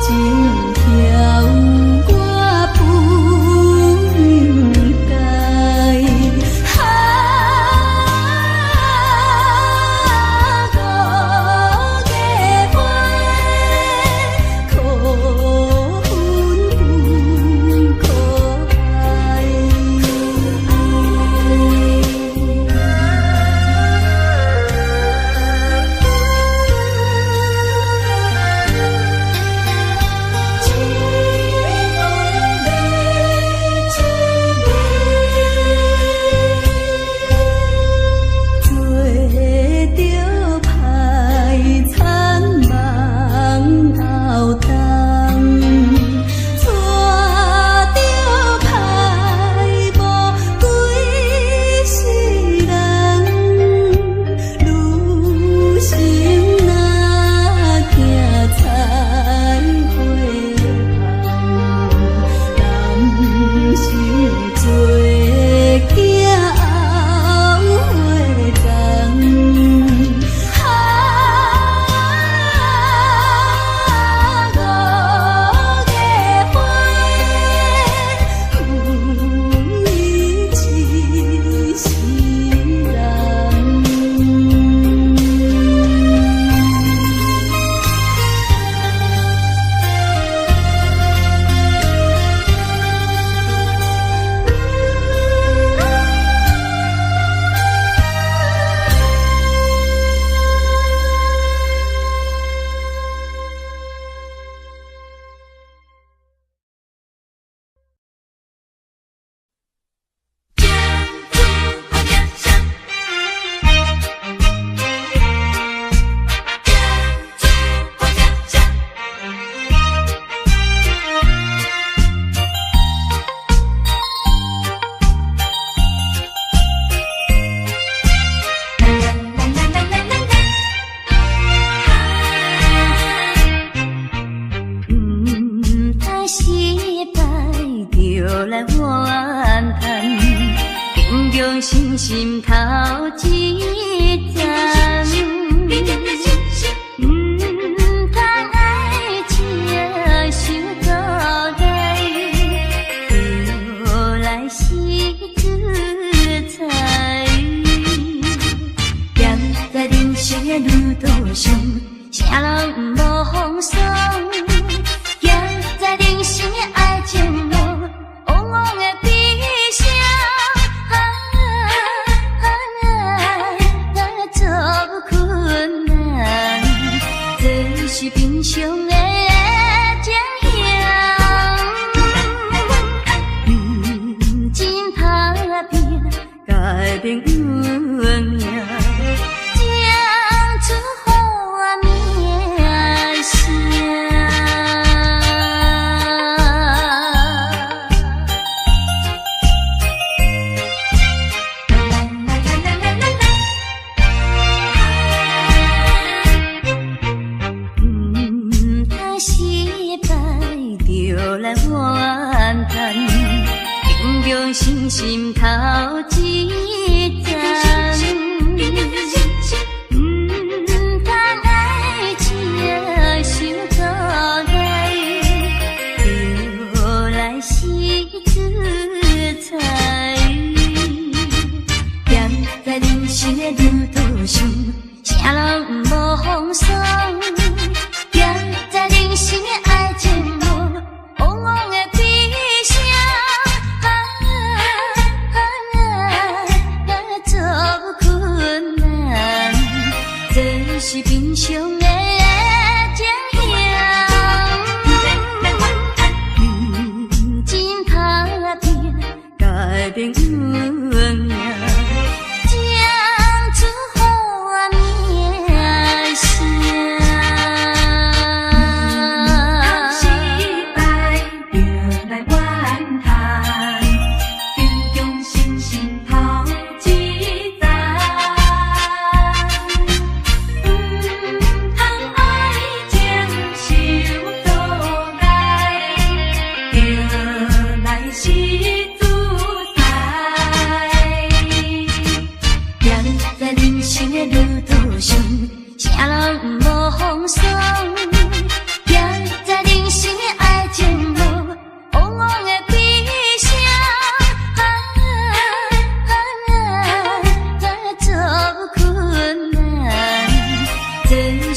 情條我不應該。啊，五月花，可恨不可愛。一个做著歹田梦后冬，娶著歹某规世人，余生若行采花香，男生做囝后花丛。啊，五月花，有伊一世人。毋通失敗，就來怨嘆，平常心心頭一層。毋通愛情傷孤單，就來死自在。行在人生的旅途上，啥人無風霜？行在人生的愛情路，嗡嗡的悲聲，做困難，這是平常的情形。認真打拼，改變運命，才出好名聲。毋通失敗，就來怨嘆，平常心心頭一層。毋通愛情傷孤單，就來死自在。行在人生的旅途上，啥人無風霜？行在人生的愛情路，嗡嗡的悲聲，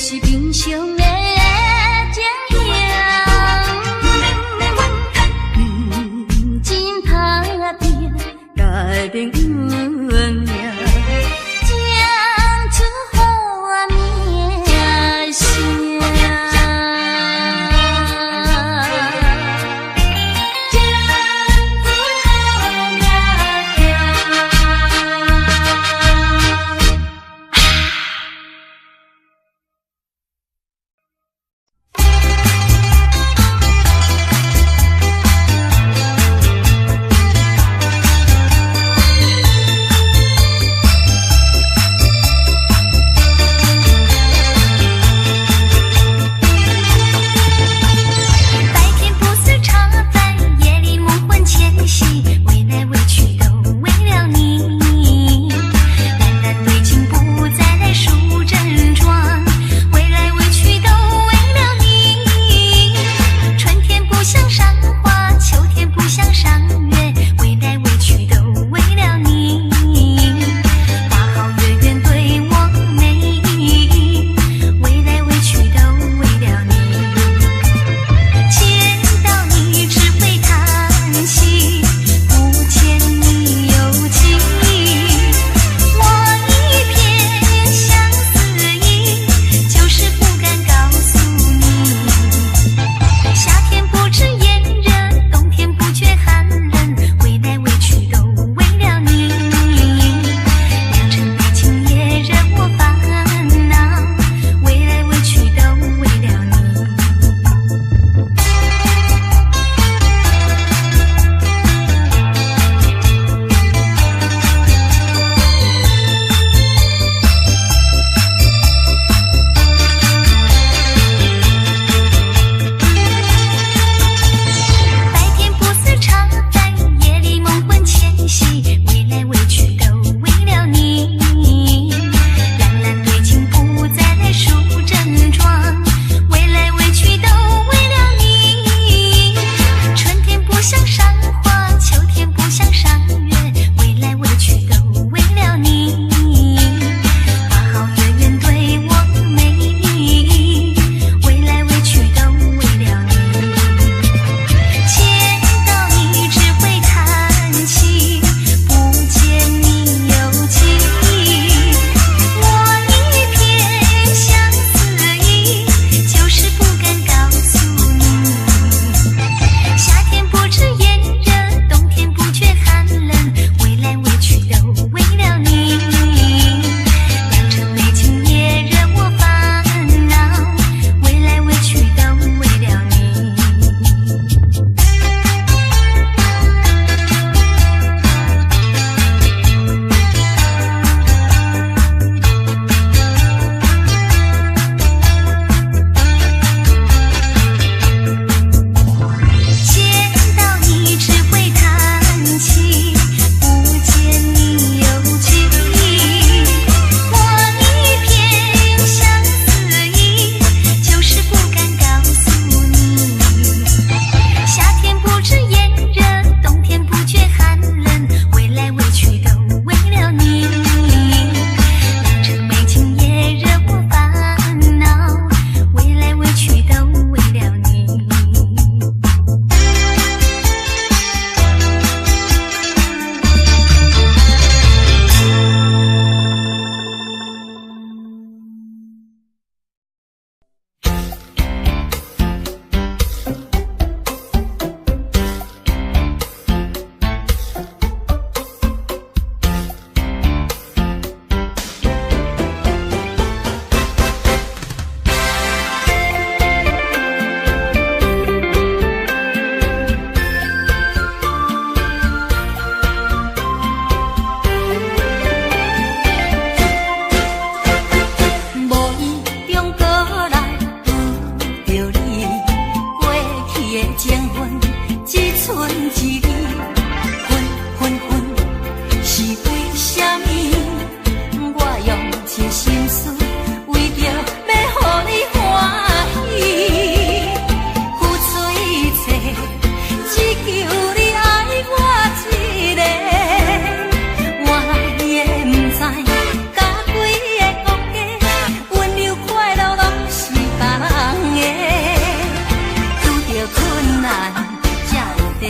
是平常的情形。認真打拼，改變運命，才出好名聲。才出好名声。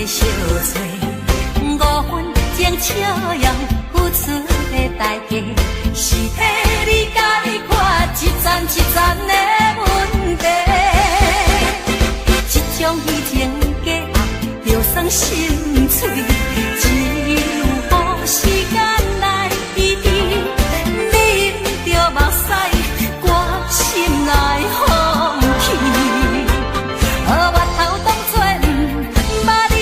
相揣，五分鐘笑容付出的代價，是替你解決一層一層的問題。這種虛情假愛就算心碎，只有予時間來醫治。忍著目屎，我心內放棄。予越頭當作毋捌你。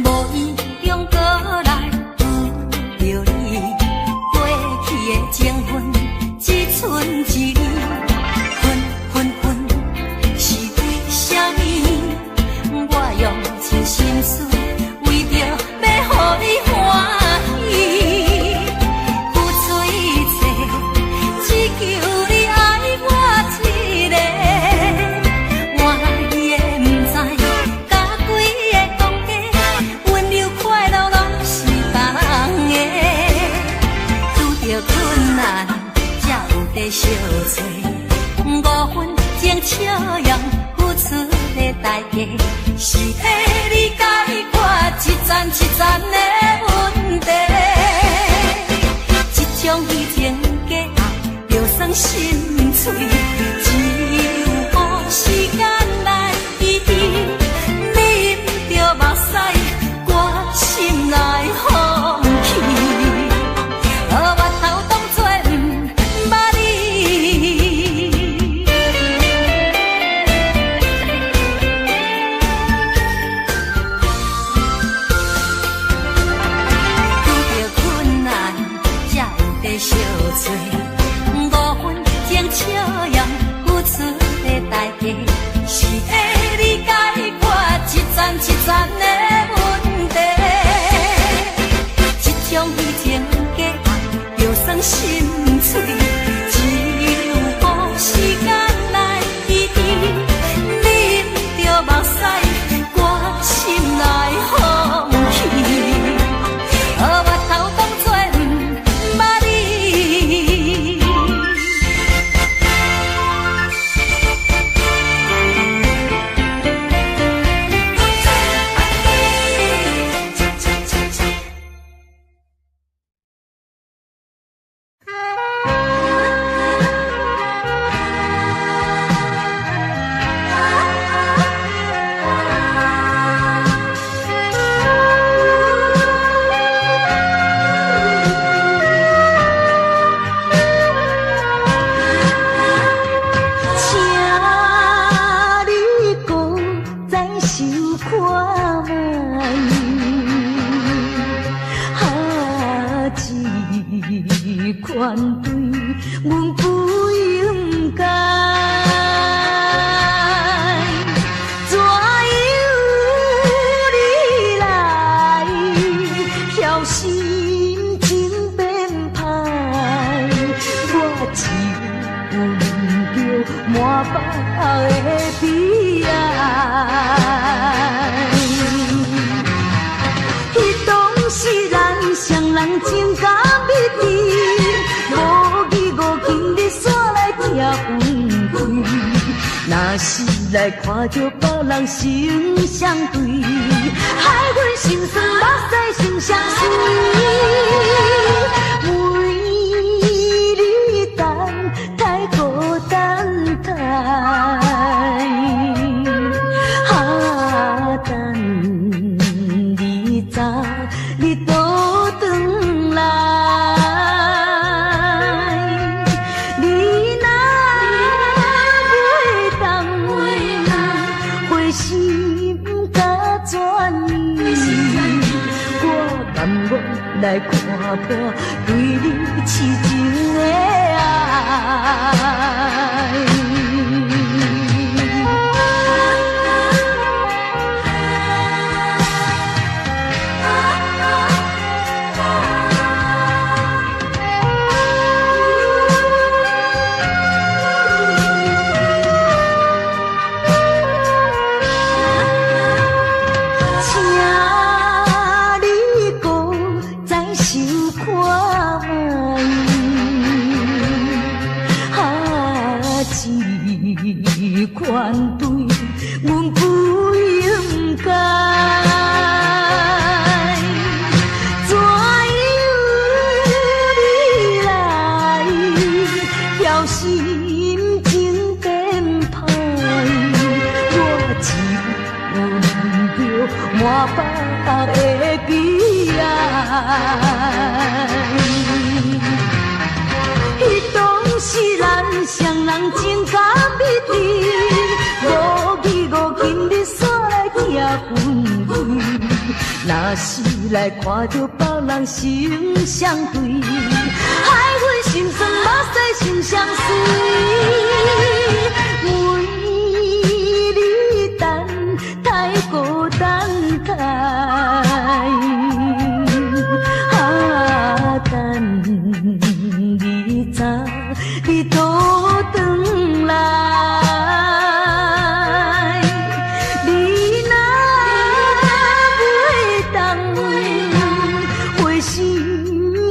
無意中閣來拄著你，過去的情分只賰一暝，分分分是為啥物？我用盡心思，為著欲予你歡喜，付出一切，只求你愛我一个。換伊的毋知，共規个講假，溫柔快樂攏是別人的。拄著困難才有得相揣，五分鐘笑容付出的代價，是替你解決一層一層的問題。這種虛情假愛就算心碎，只有予時間來醫治。忍著目屎，我心內放棄。予越頭當作毋捌你。拄著困難才有得相揣，五分鐘笑容付出的代價，是替你解決一層一層的問題。這種虛情假愛就算心碎，只有予時間來醫治。忍著目屎，我心內放棄。予越頭當作毋捌你。請你閣再想看覓，啊，這款對阮不應該。怎樣你來曉心情變歹？我只有忍著滿腹的悲哀。彼當時咱雙人情甲蜜甜，無義無情你煞來拆阮開。若是來看著別人成雙對，害阮心酸目屎心相隨。為你等待閣等待，啊，等你早日倒轉來。你若袂當回心甲轉意，我甘願來看破對你癡情的愛。阮不應該。怎樣你來調心情變歹？我只有忍著滿腹的悲哀。彼當時咱雙人情甲蜜甜，無義無今日煞來拆分離。若是來看著別人心相對，害阮心酸目屎心相隨。為你等待閣等待，啊等你早你倒轉來。你若袂當回心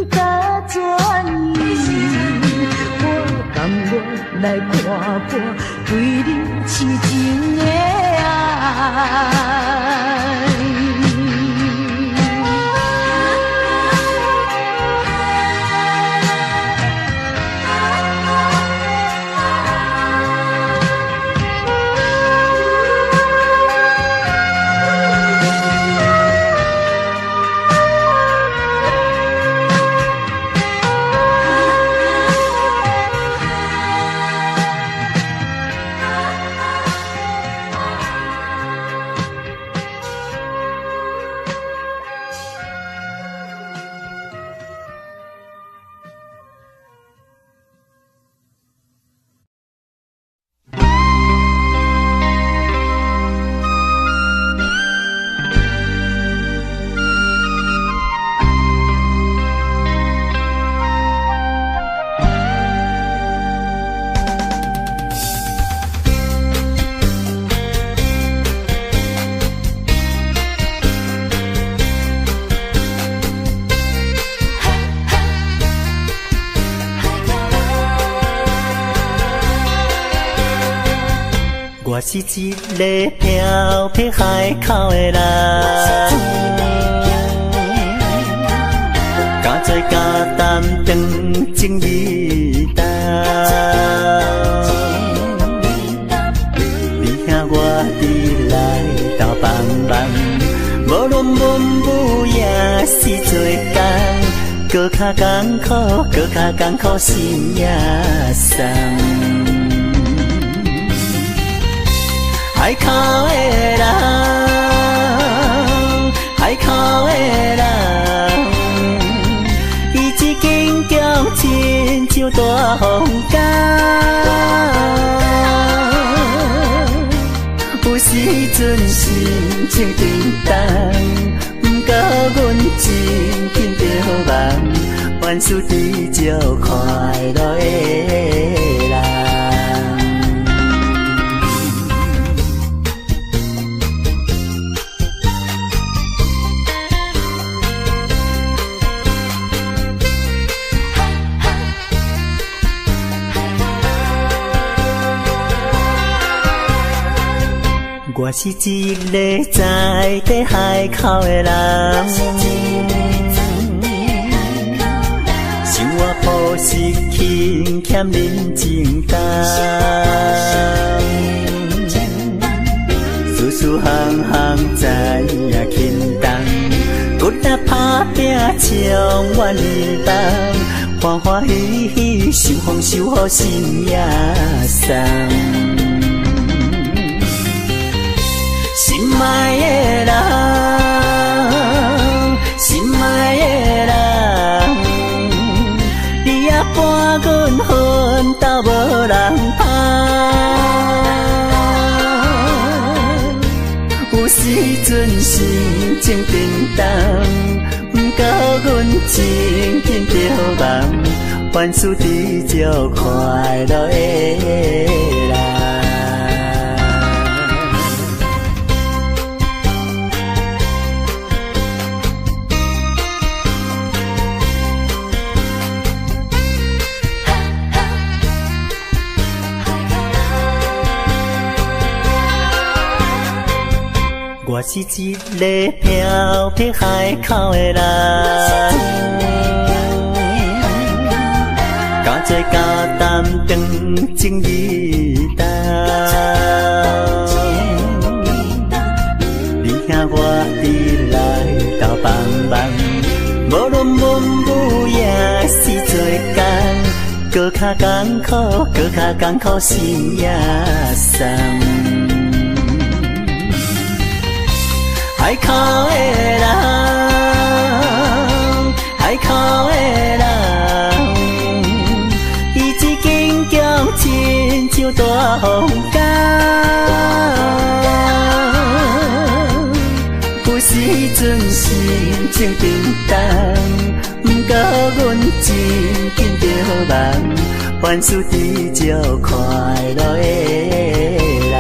甲轉意，我甘願來看破對你癡情的愛。我是一个漂泊海口的人，敢做敢担当情义重。你兄我伫来斗帮忙，无论文武也是做工，阁较艰苦，阁较艰苦心也送。海口的人，海口的人，伊一坚强亲像大风江。有时阵心情沉重，不过阮真紧著忙，凡事知足快乐的人。我是一个在地海口的人，生活朴实勤俭认真担，事事项项知影轻重，努力打拼充满希望，欢欢喜喜受风受雨心也送。心爱的人，心爱的人，你也伴阮奋斗无人芳。有时阵心情沉重，不过阮真紧著忙，凡事知足快乐的人。我是一个飄泊海口的人，敢做敢擔當情義重。你兄我佇內鬥幫忙，無論文武也是做工，閣較艱苦，閣較艱苦心也送。海口的人，海口的人，意志堅強，親像大風港。有時陣心情沉重，不過阮真緊著忙，凡事知足快樂的人。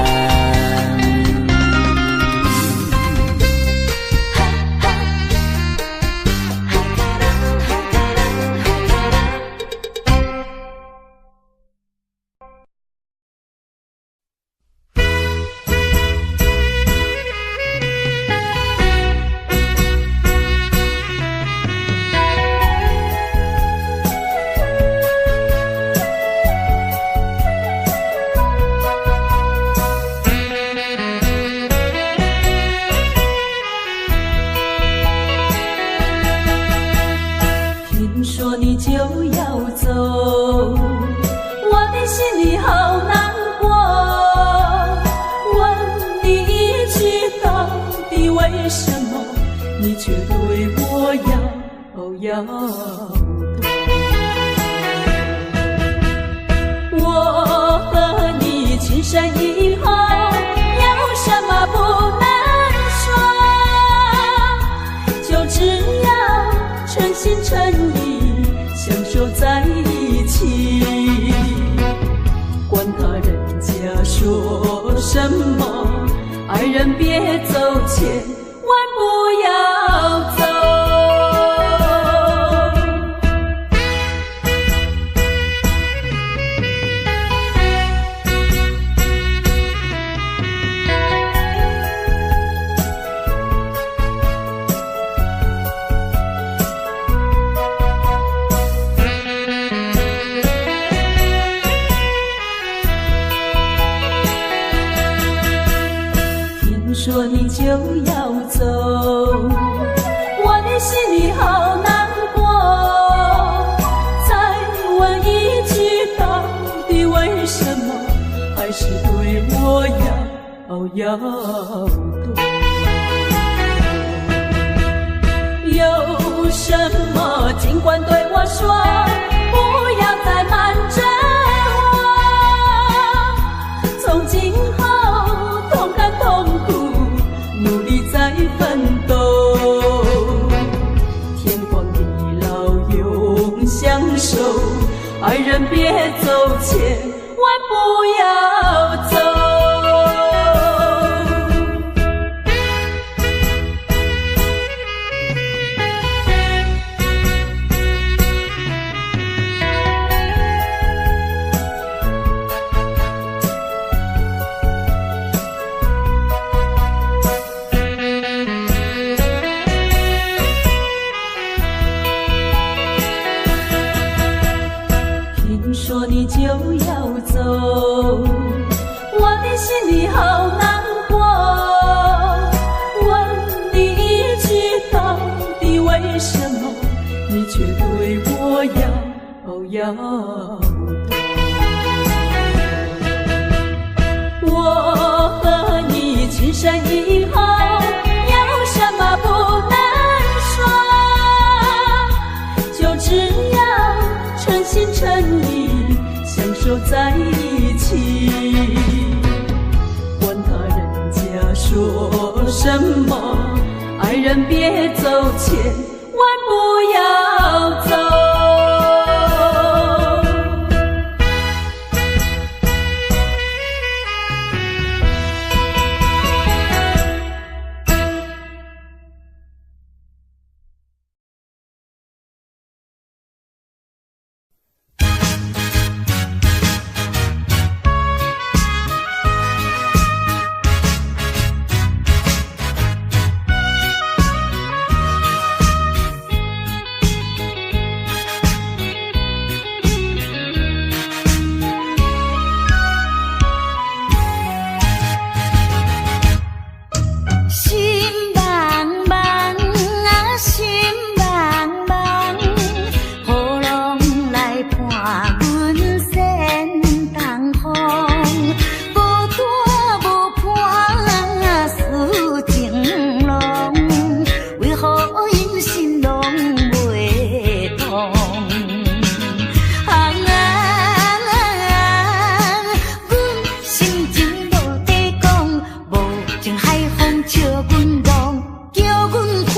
笑阮戆，叫阮看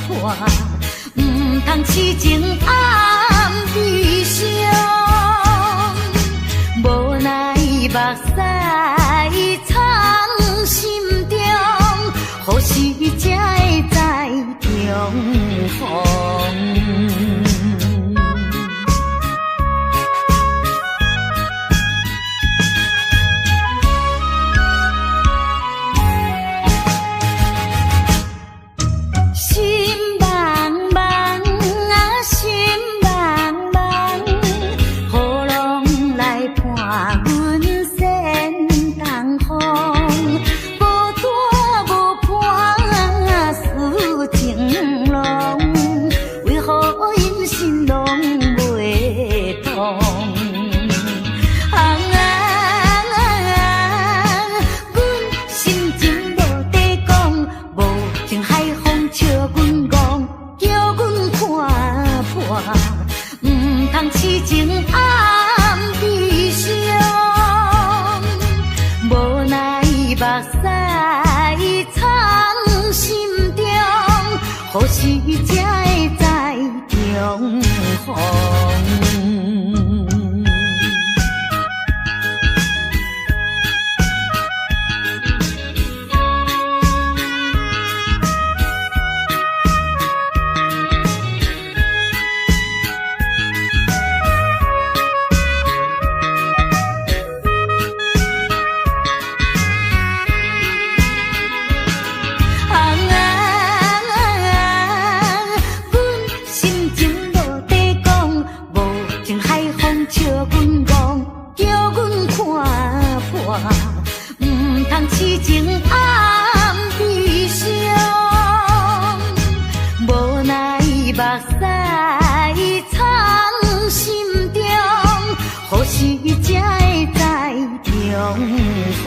破，毋通痴情暗悲伤，无奈目屎藏心中，何时才会再重逢？心茫茫啊，心茫茫，雨浪來伴阮扇東風，無帶無伴思情濃，為何音信攏袂通？啊阮心情無地講，無情海風笑阮戇，叫阮看破，毋通痴情暗悲傷，無奈目屎藏心中，何時才會再重逢？啊阮心情無地講，無情海風笑阮戇，叫阮看破，毋通痴情暗悲傷，無奈目屎藏心中，何時才會再重逢？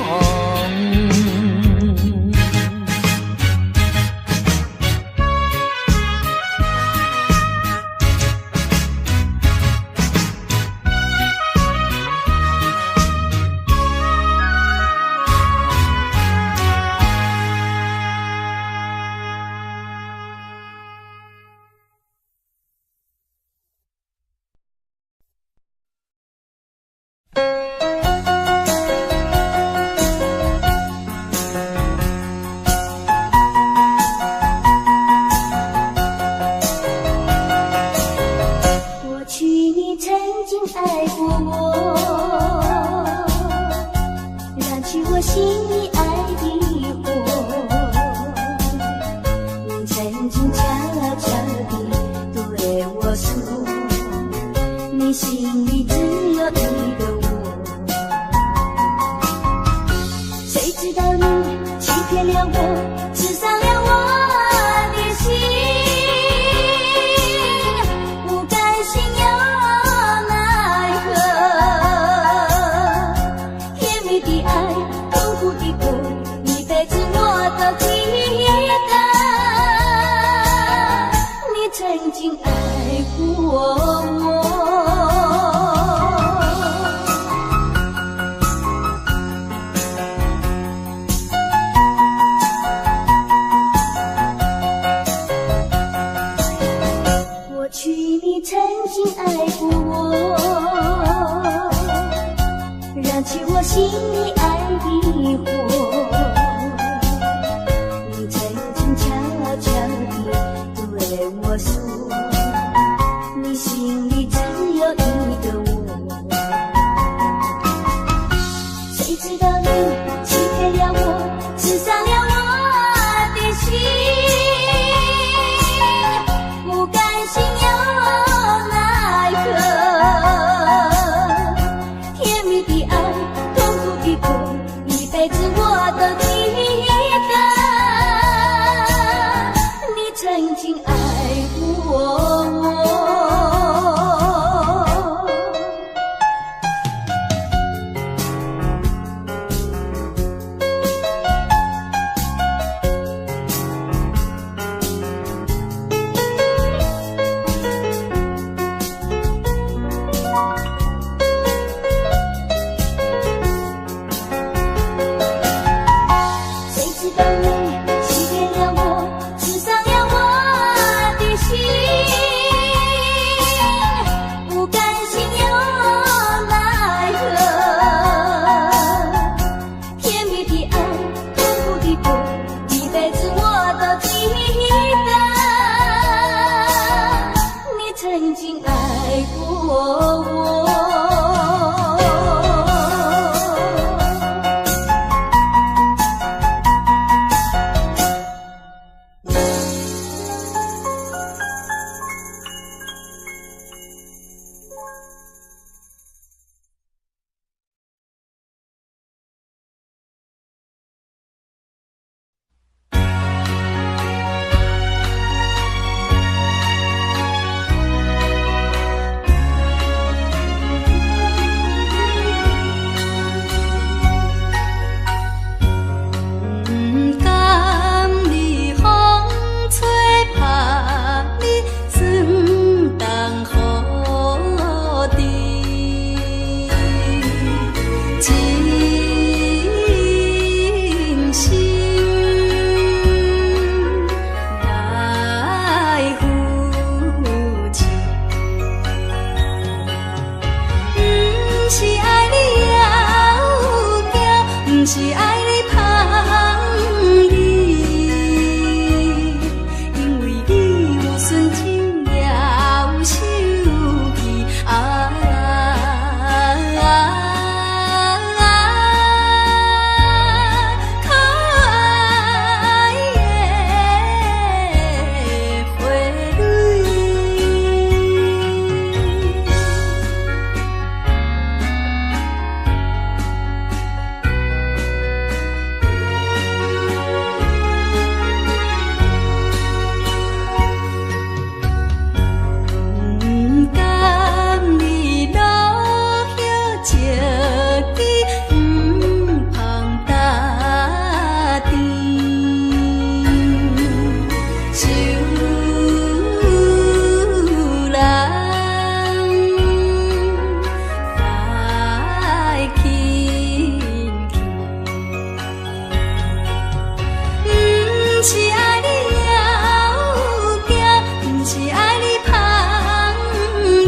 過去你曾經愛過我，燃起我心裡愛的火。你曾經悄悄地對我說，你心裡只有一個我。誰知道你欺騙了我，刺傷了我的心，不甘心又奈何。甜蜜的愛，痛苦的苦，一輩子我都記得。你曾經愛過我。毋是愛你枵驚，毋是愛你芳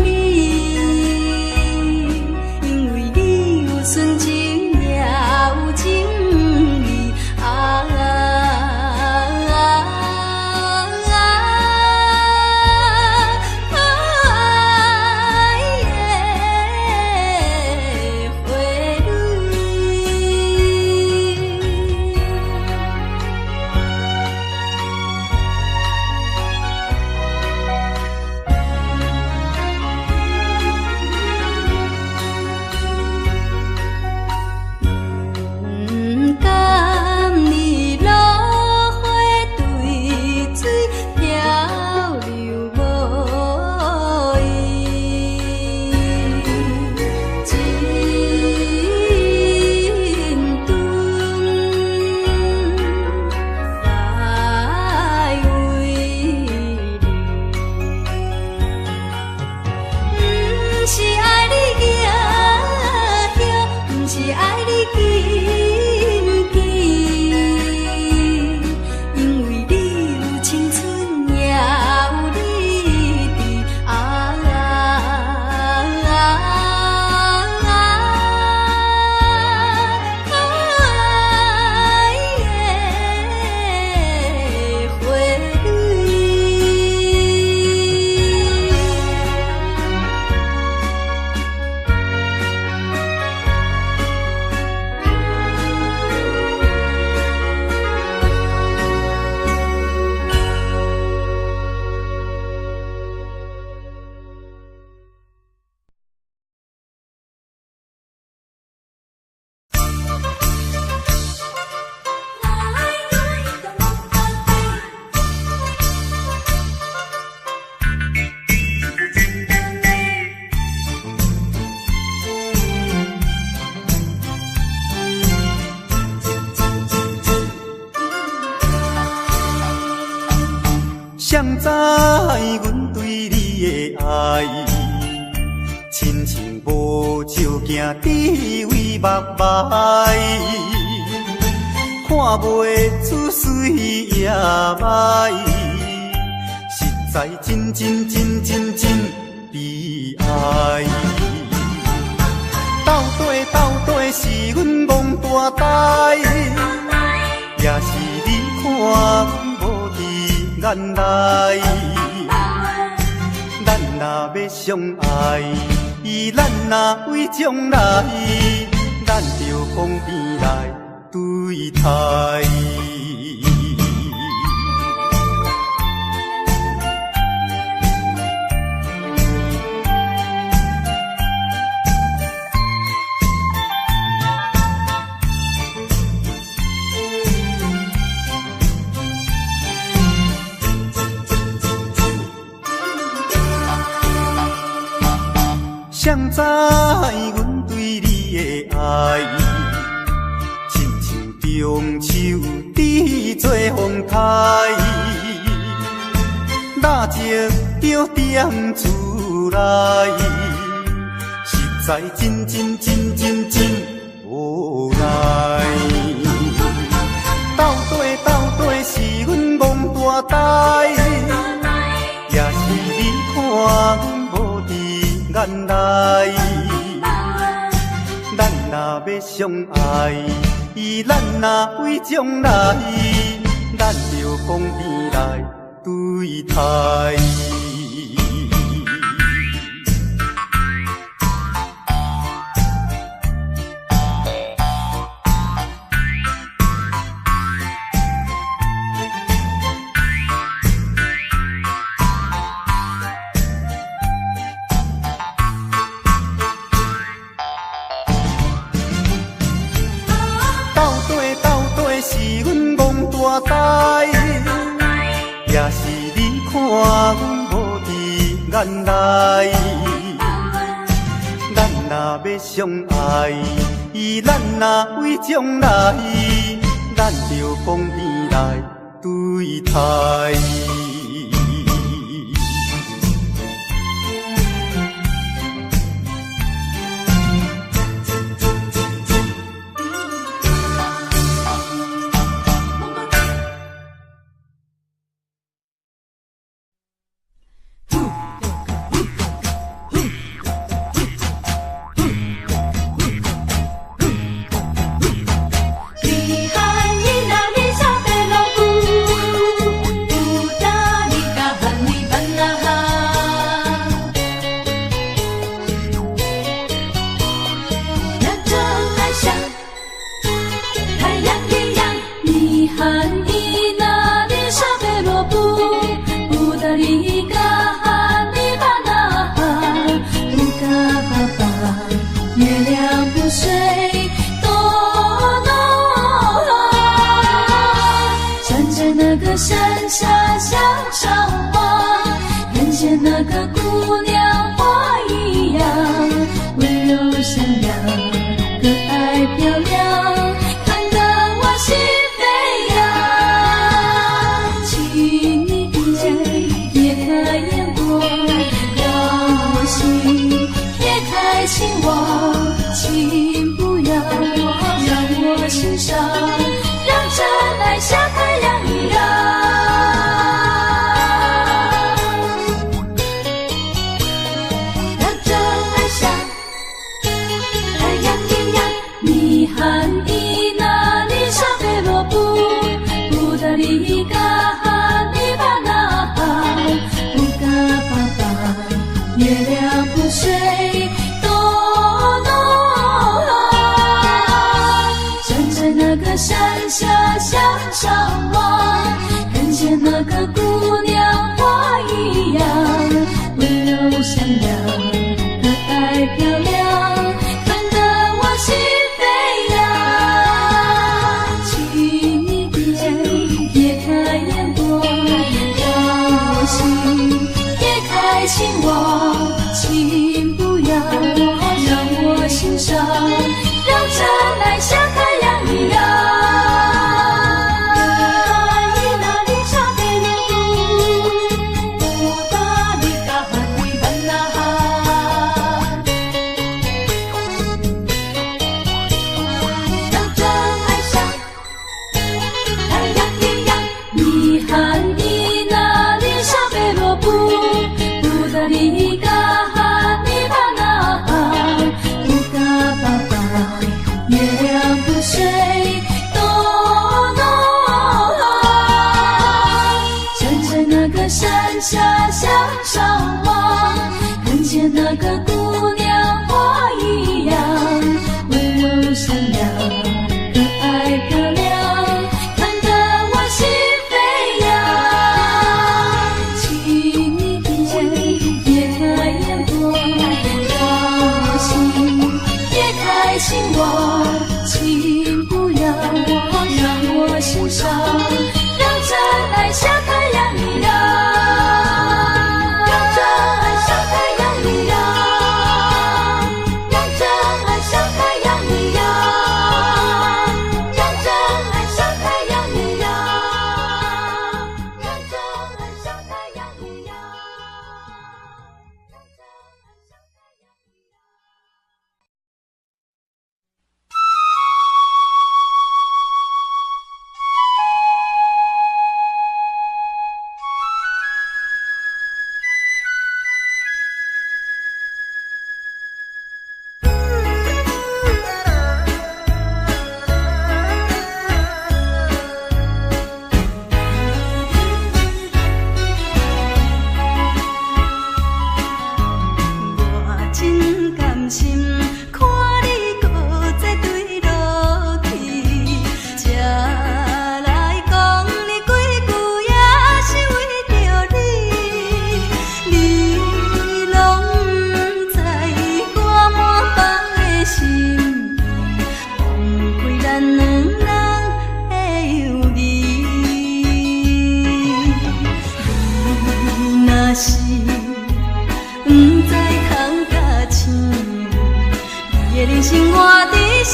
美，因為你有純情也有情義啊！愛的花蕊。不甘你落花對水漂流無依，一頓來為你。毋是愛你舉痟，毋是愛你禁忌，因為你有青春也有理智啊！愛的花蕊。誰知阮對你的愛，親像無照鏡佇位目眉，看袂出水也歹，實在真真真真真悲哀。到底到底是阮戇大呆，也是你看阮無佇眼內？咱若欲相愛，咱若為將來，咱著講邊來對待。誰知阮對你的愛，親像中秋佇做風台，蠟燭著點出來，實在真真真真真無奈。到底到底是阮戇大呆，也是你看阮無佇眼內？咱若欲相愛，咱若為將來，咱著講邊來對待。到底到底是阮戇大呆，也是你看阮無佇眼內？咱若欲相愛，咱若為將來，咱著講邊來對待。個山下向上望，看見那個姑娘花一樣，溫柔善良，可愛漂亮，看得我心飛揚。請你別別開眼光，讓我心撇開情網，請不要讓我心傷，讓真愛像太陽一樣。讓真愛像太陽一樣。你喊伊那里沙貝羅布，布達里嘎哈尼巴那哈，布嘎巴巴，月亮不睡，哆哆啊。站在那個山下向上望，看見那個姑娘花一樣，溫柔善良，可愛漂亮，看得我心飛揚。請你別別開眼光，讓我心撇開情網，請不要讓我心傷，讓真愛像太陽一樣。讓真愛像太陽一樣。你喊伊那里沙貝羅布，布達里嘎哈尼巴那哈，布嘎巴巴，月亮不睡，哆哆啊。站在那個山下向上望，看見那個姑娘花一樣，溫柔善良，可愛漂亮，看得我心飛揚。請你別別開眼光，讓我心撇開情網，請不要讓我心傷，讓真愛像太陽一樣。讓真愛像太陽一樣，讓真愛像太陽一樣，讓真愛像太陽一樣，讓真愛像太陽一樣。讓真愛像太陽一樣。我真甘心看你閣再坠落去，才來講你幾句也是為著你，你攏毋知我滿放的心意，放開咱兩人的友誼。你若是毋知通甲醒，你的人生活伫啥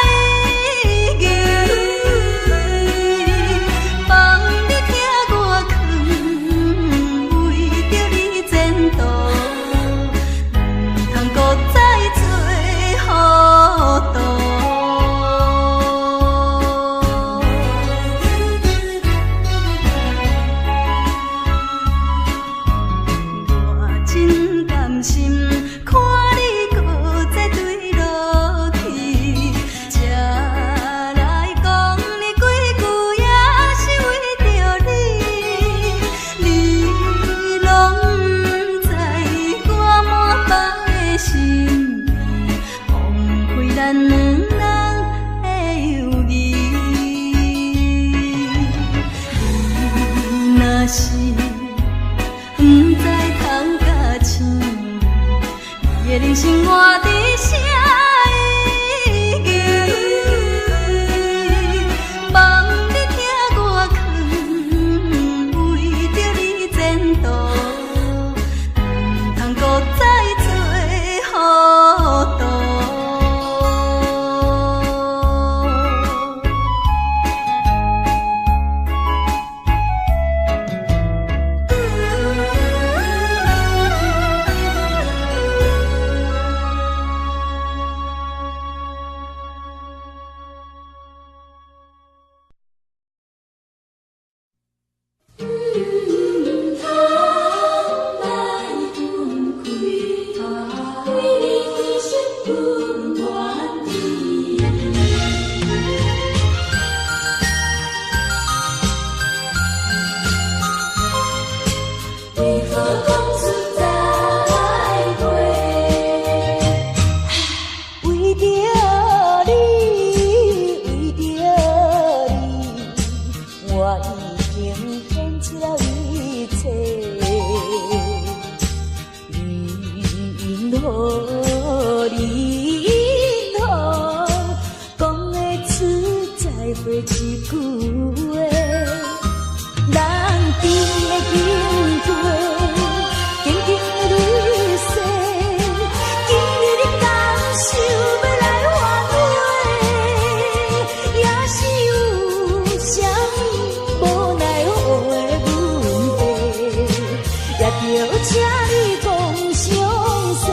意义？放你疼我囥，為著你前途，毋通閣再做糊塗。請你講詳細，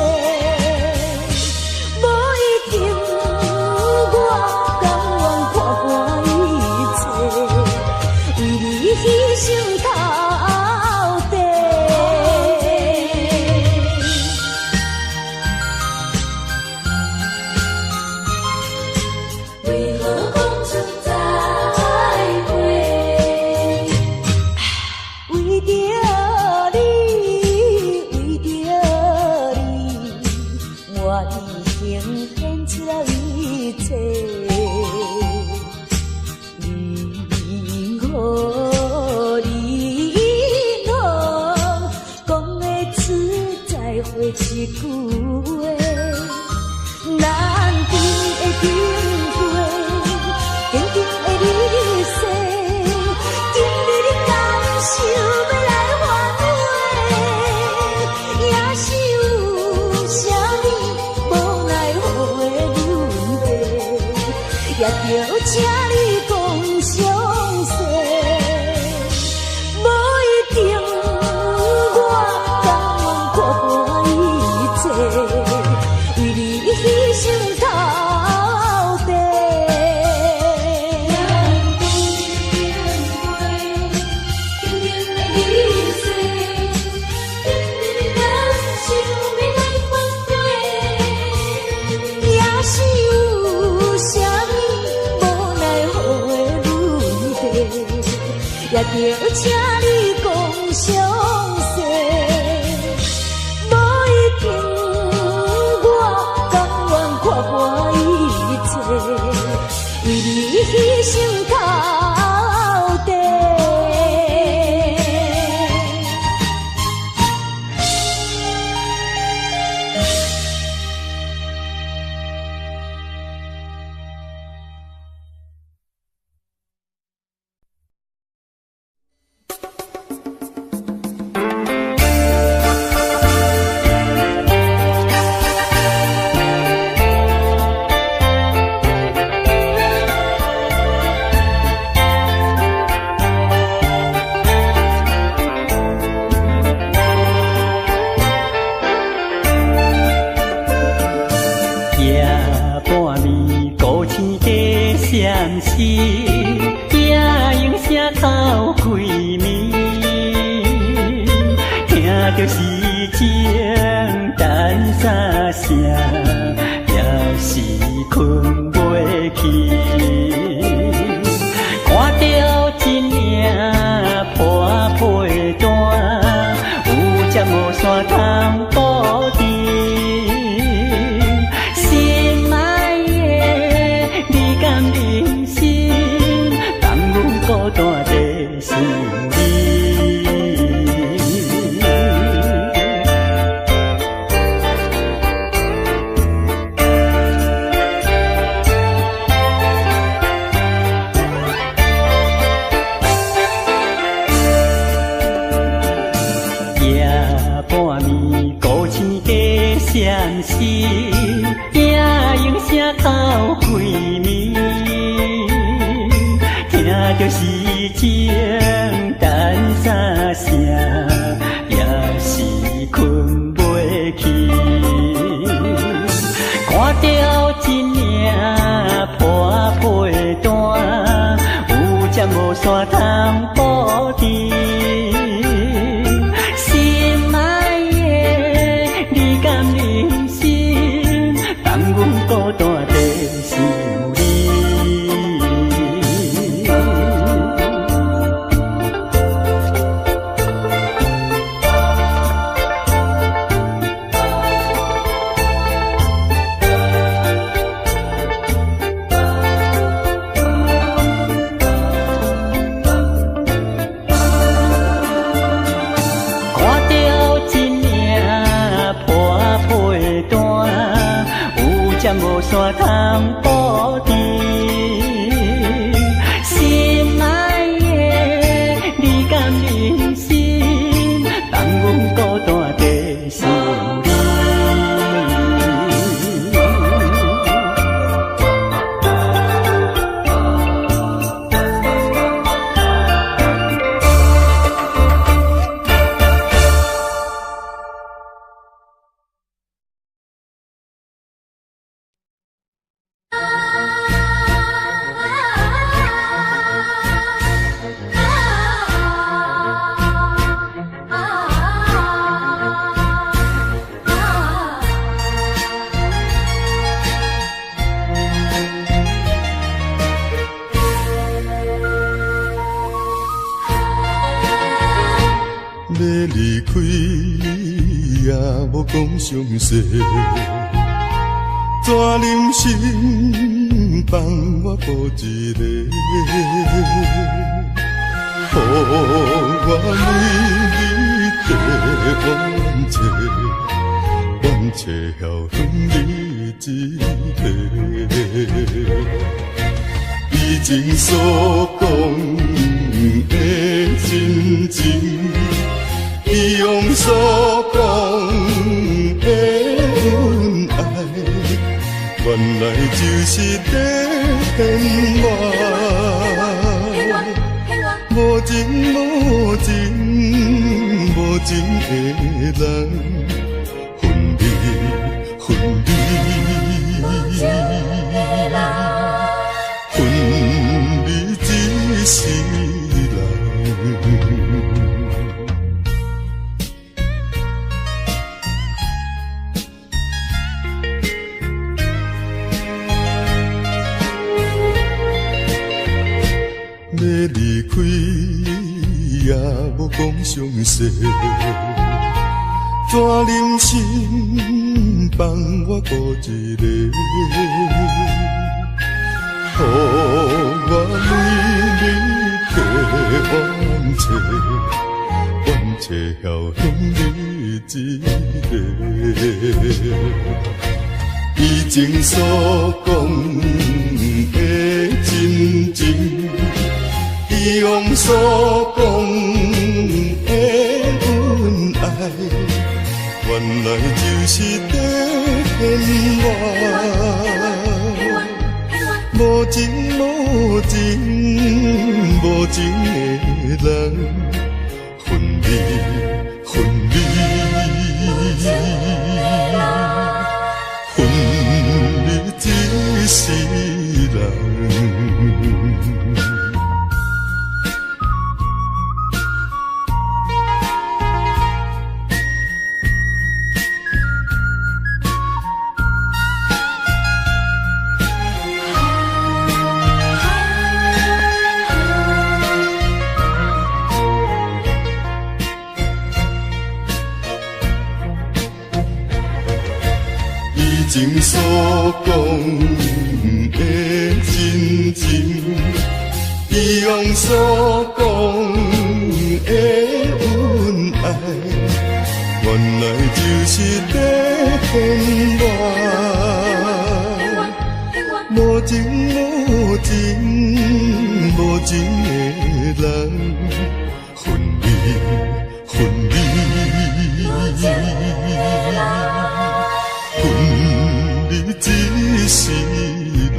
無一定我甘願看破一切，為你犧牲頭地。為何講出再會？為著你，為著你，我已經獻出了一切。你好，你好，講會出再會這句話，咱甜的經過，緊緊的離世，今日你敢想欲來反悔？也是有啥物無奈何的問題，也著請你講詳細。無一定我甘願看破一切，為你犧牲頭地。也是有啥物無奈何的問題，也著請你講詳細。無一定我甘願看破一切，為你犧牲頭地。夜半暝，孤星在闪烁，夜莺声到开暝，听著诗情等三声，也是睏袂去。看著一領破被單，有只無山通布置。心愛的，你敢忍心放阮孤單在想你？夜半暝，孤星在閃烁，夜莺聲到開暝，聽著詩情等三聲，也是睏袂去。看著一領破被單，有針無線通布置。心愛的，你敢忍心放阮孤單在想你？看著一領破被單，有針無線通布置。心愛的，你敢忍心放阮孤單在想你？欲离开也无讲详细，怎忍心放我孤一个？予我每日地怨嗟，怨嗟晓分你一个。以前所讲的真情，以往所讲的恩爱，原来就是在骗我。无情无情无情的人，分离分离，分离一世人。欲离开也无讲详细，怎忍心放我孤一个？予我每日地怨嗟，怨嗟晓分你一个。以前所讲的真情，以往所讲的恩爱，原来就是在骗我。无情无情无情的人，分离分离，分离一世人。以前所讲的真情，以往所讲的恩爱，原来就是在骗我。无情无情无情的人，分离分离，分离一世人。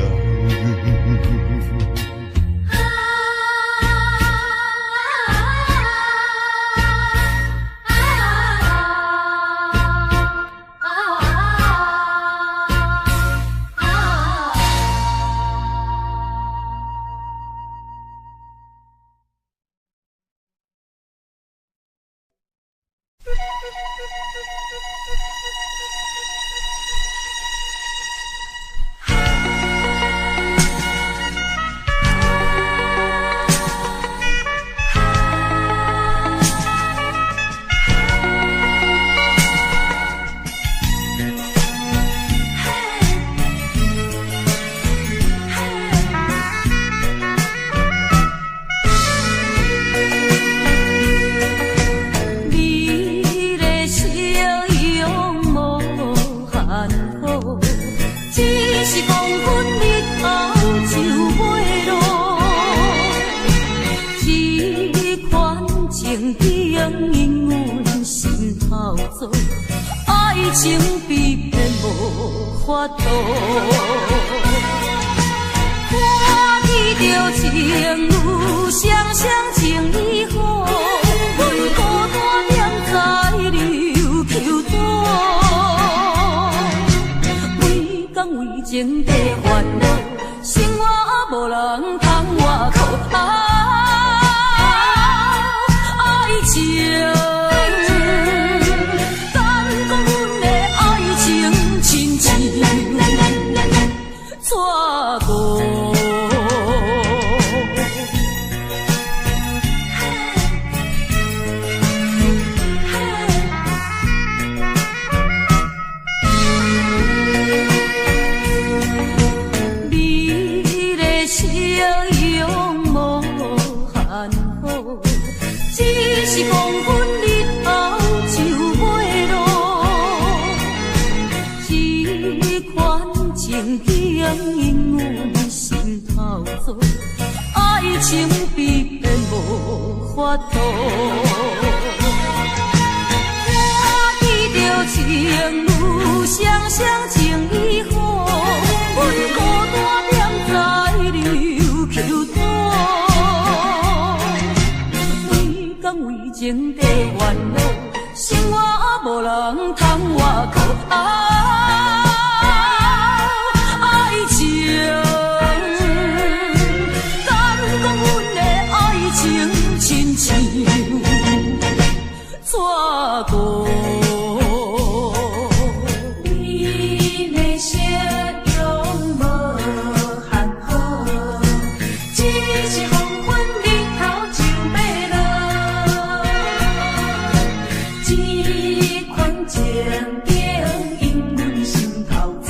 错过。法度。看见著情侣双双情意好，阮孤单踮在琉球岛，规工为情在烦恼，生活无人通倚靠。啊，爱情，敢讲阮的爱情亲像纸糊。你的笑容无限好，只是黄昏日头就欲落，这款情景引阮心头燥，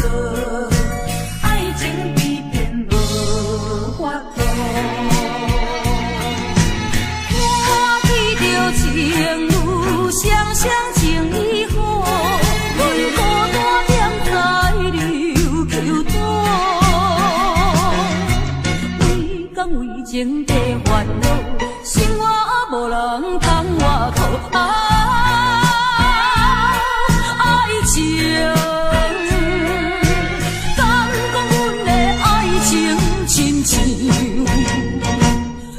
爱情悲变无法度。看见著情侣双双情意好，阮孤单踮在琉球岛，规工为情在烦恼，生活无人通倚靠。啊，爱情，敢讲阮的爱情亲像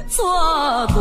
纸糊。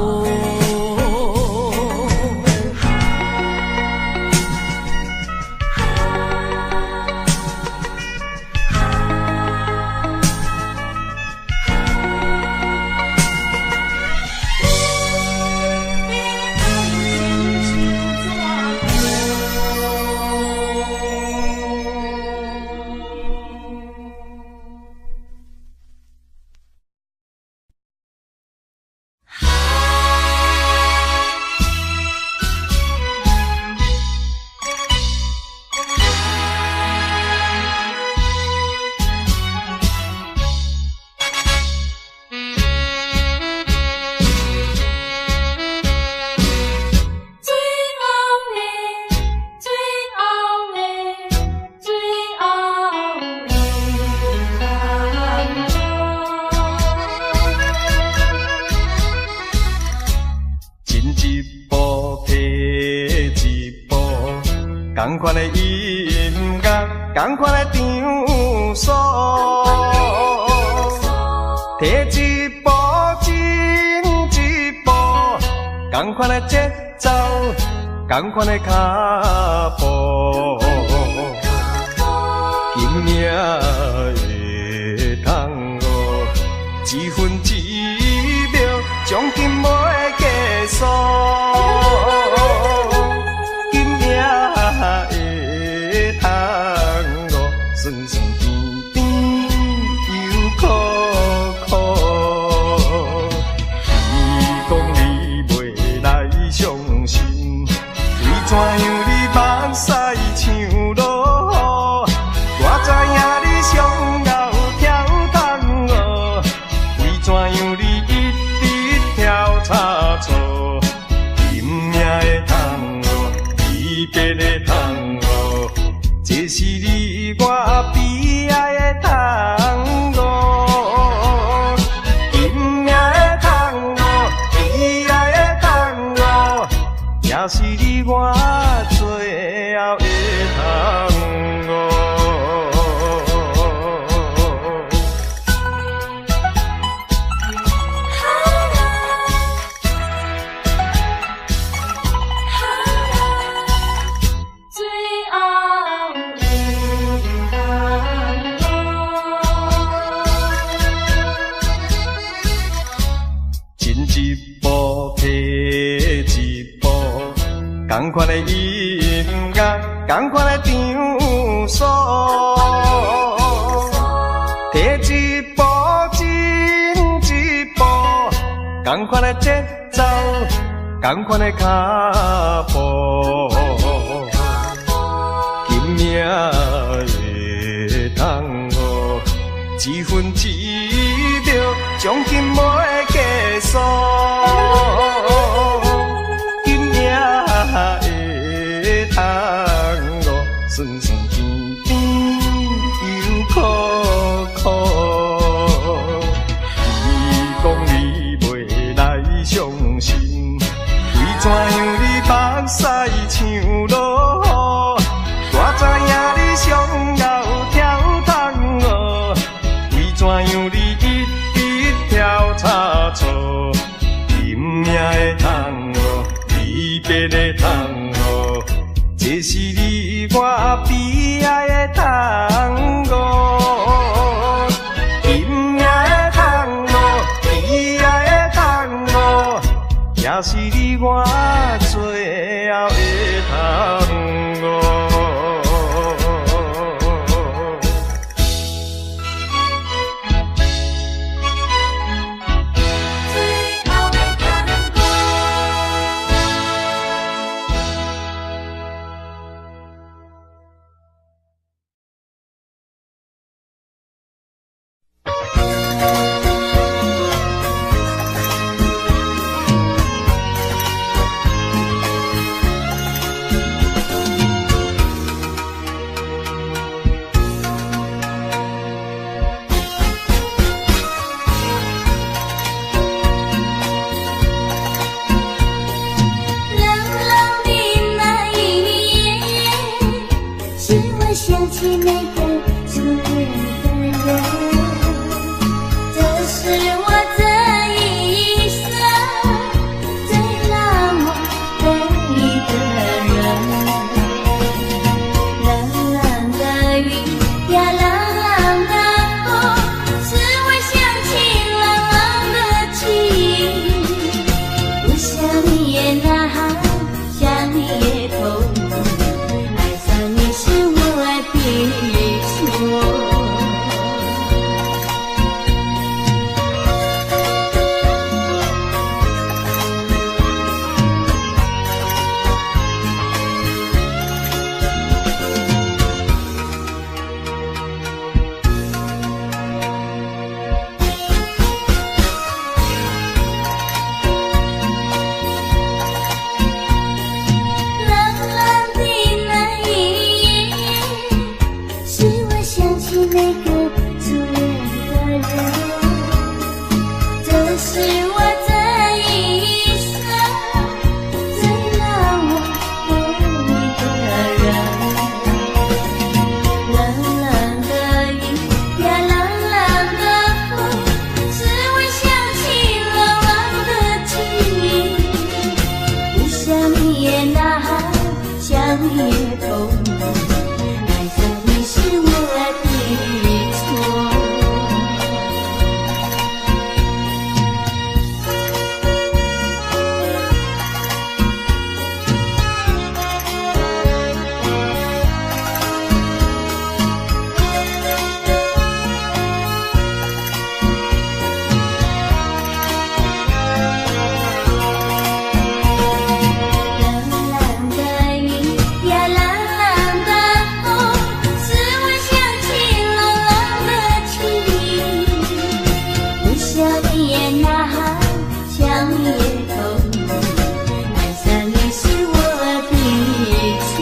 最后的，最后的，最后的探戈。进一步，退一步，仝款的音乐，仝款的场所。退一步，进一步，仝款的节奏，仝款的脚步。今夜的探戈，一分一秒将近欲结束。今夜的探戈，酸酸甜甜又苦苦。你讲你袂来伤心，为怎样你目屎像落雨？我知影你上𠢕跳探戈，为怎样你一直挑差错？今夜的探戈，离别的探戈，这是你我悲哀的探戈。今夜的探戈，悲哀的探戈，也是你我最后的探戈。最后的探戈。进一步，退一步，仝款的音乐，仝款的场所。退一步，进一步，仝款的节奏，仝款的脚步。今夜的探戈，一分一秒将近欲结束。今夜的探戈，酸酸甜甜又苦苦。你讲你袂来伤心，怎樣你目屎像落雨？我知影你上𠢕跳探戈，為怎樣你一直挑差錯？認命的探戈，離別的探戈，這是你我悲哀的探戈。認命的探戈，悲哀的探戈，也是你我最後的探戈。冷冷的那一夜，使我想起那個初戀的人，這是我這一生最難忘的一個人。冷冷的雨呀，冷冷的風，使我想起冷冷的情。不想你也難，想你也痛，愛上你是我的錯。冷冷的那一夜，使我想起那個初戀的人，這是我這一生最難忘的一個人。冷冷的雨呀，冷冷的風，使我想起冷冷的情。不想你也難，想你也痛，愛上你是我的錯。冷冷的雨呀，冷冷的風，使我想起冷冷的情。不想你也難，想你也痛，愛上你是我的錯。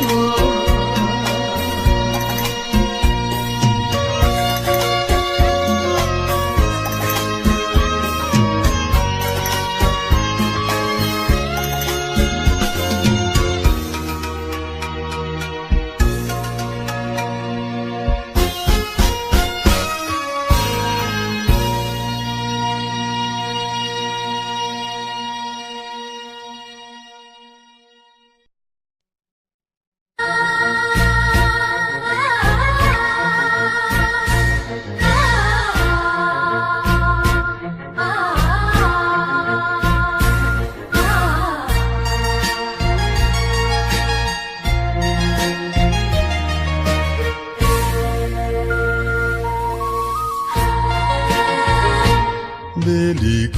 欲離開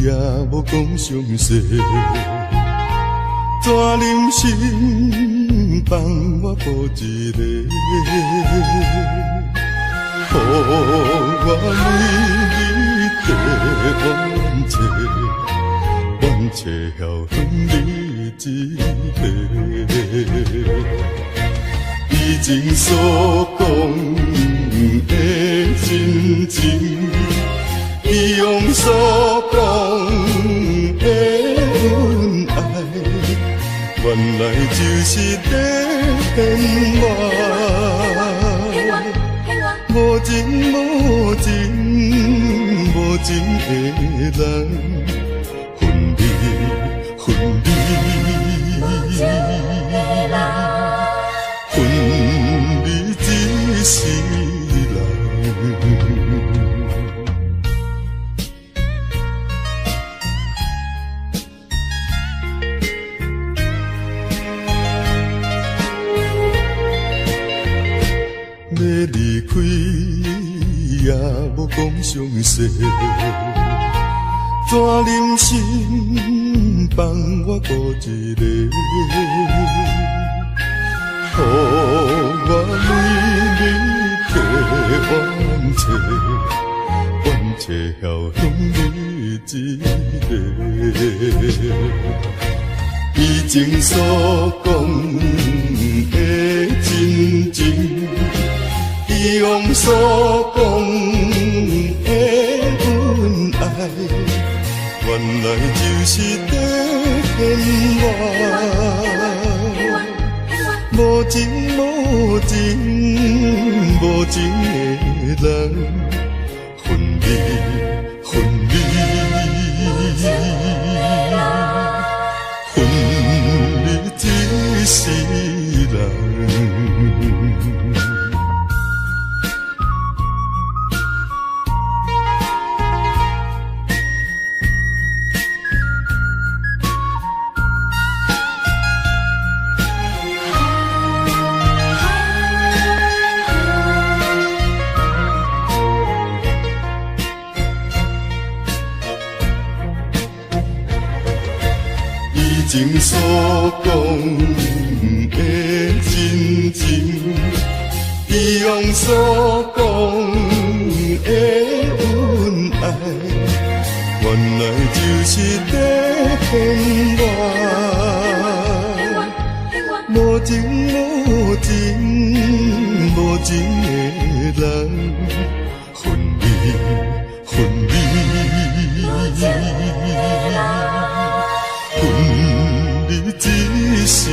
也無講詳細，怎忍心放我孤一个？予我每日地怨嗟，怨嗟孝順你一个。以前所講的真情，以往所講的溫的人，分离分离，分离一世人。欲离开也无讲详细，怎忍心放我孤一个？予我每日提怨嗟，怨嗟晓向你一个。以前所讲的真情，以往所讲的恩爱，原来就是在骗我。无情无情无情的人，分离分离，分离一世人。以前所讲的真情，以往所讲的恩爱，原来就是在骗我。无情无情无情的人，分离分离，分离一世人。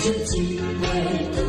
一杯。